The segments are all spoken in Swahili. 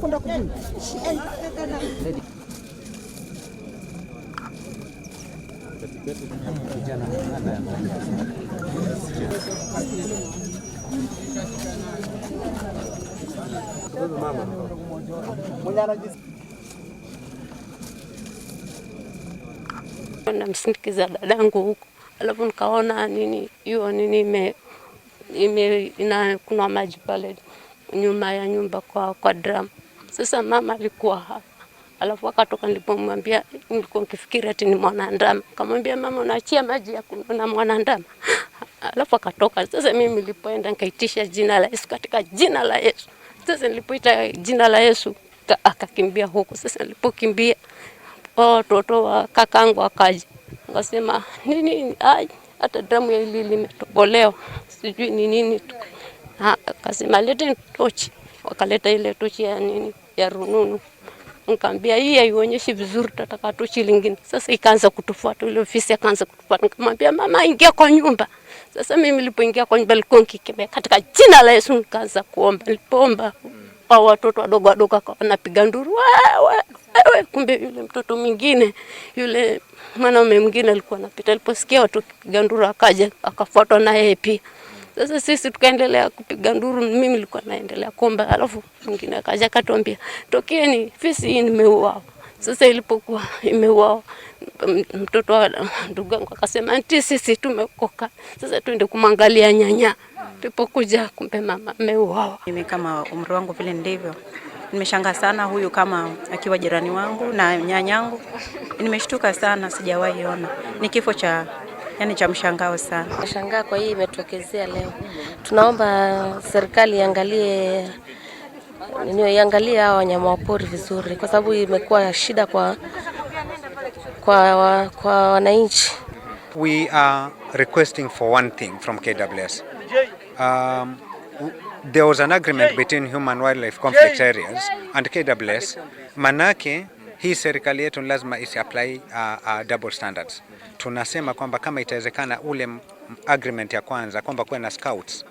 Kwenda kuvuna. Namsindikiza dadangu huko, alafu nikaona nini hiyo nini ime ina kuna maji pale nyuma ya nyumba kwa drum. Sasa mama alikuwa hapa, alafu akatoka, nilipomwambia nilikuwa nikifikiri ati ni mwanandama, kamwambia mama, unaachia maji ya kunona mwanandama. Alafu akatoka. Sasa mimi nilipoenda nikaitisha jina la Yesu, katika jina la Yesu. Sasa nilipoita jina la Yesu akakimbia huko. Sasa nilipokimbia watoto wa kakangu akaja, akasema nini, ai, hata damu ya ili limetobolewa, sijui ni nini tu. Akasema lete tochi, wakaleta ile tochi ya nini ya rununu. Nikamwambia hii haionyeshi vizuri, tataka tochi lingine. Sasa ikaanza kutufuata ile ofisi, akaanza kutufuata. Nikamwambia mama, ingia kwa nyumba. Sasa mimi nilipoingia kwa nyumba nilikuwa nikikemea katika jina la Yesu, nikaanza kuomba. Nilipoomba hao watoto wadogo wadogo wanapiga nduru, wewe wewe, kumbe yule mtoto mwingine, yule mwanaume mwingine alikuwa anapita. Aliposikia watu wakipiga nduru akaja akafuatwa na yeye pia. Sasa sisi tukaendelea kupiga nduru, mimi nilikuwa naendelea kuomba, alafu mwingine akaja akatuambia tokeni, fisi hii nimeuawa. Sasa ilipokuwa imeuawa, mtoto wa ndugu yangu akasema auntie, sisi tumekoka, sasa tuende kumwangalia nyanya. Tulipokuja kumbe mama ameuawa. Mimi kama umri wangu vile ndivyo, nimeshangaa sana huyu kama akiwa jirani wangu na nyanyangu, nimeshtuka sana, sijawahi ona. Ni kifo cha yani cha mshangao sana. Nashangaa kwa hii imetokezea leo. Tunaomba serikali iangalie nini, iangalie hawa wanyama wa pori vizuri, kwa sababu imekuwa shida kwa wananchi. We are requesting for one thing from KWS. There was an agreement between human wildlife conflict areas and KWS. Manake hii serikali yetu lazima isi apply double standards. Tunasema kwamba kama itawezekana ule agreement ya kwanza kwamba kuwe na scouts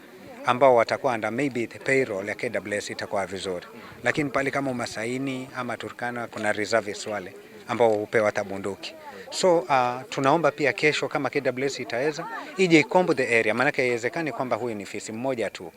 ambao watakuwa under maybe the payroll ya KWS itakuwa vizuri, lakini pale kama Umasaini ama Turkana kuna reservists wale ambao hupewa hata bunduki. So tunaomba pia kesho kama KWS itaweza ije icomb the area, maanake haiwezekani kwamba huyu ni fisi mmoja tu.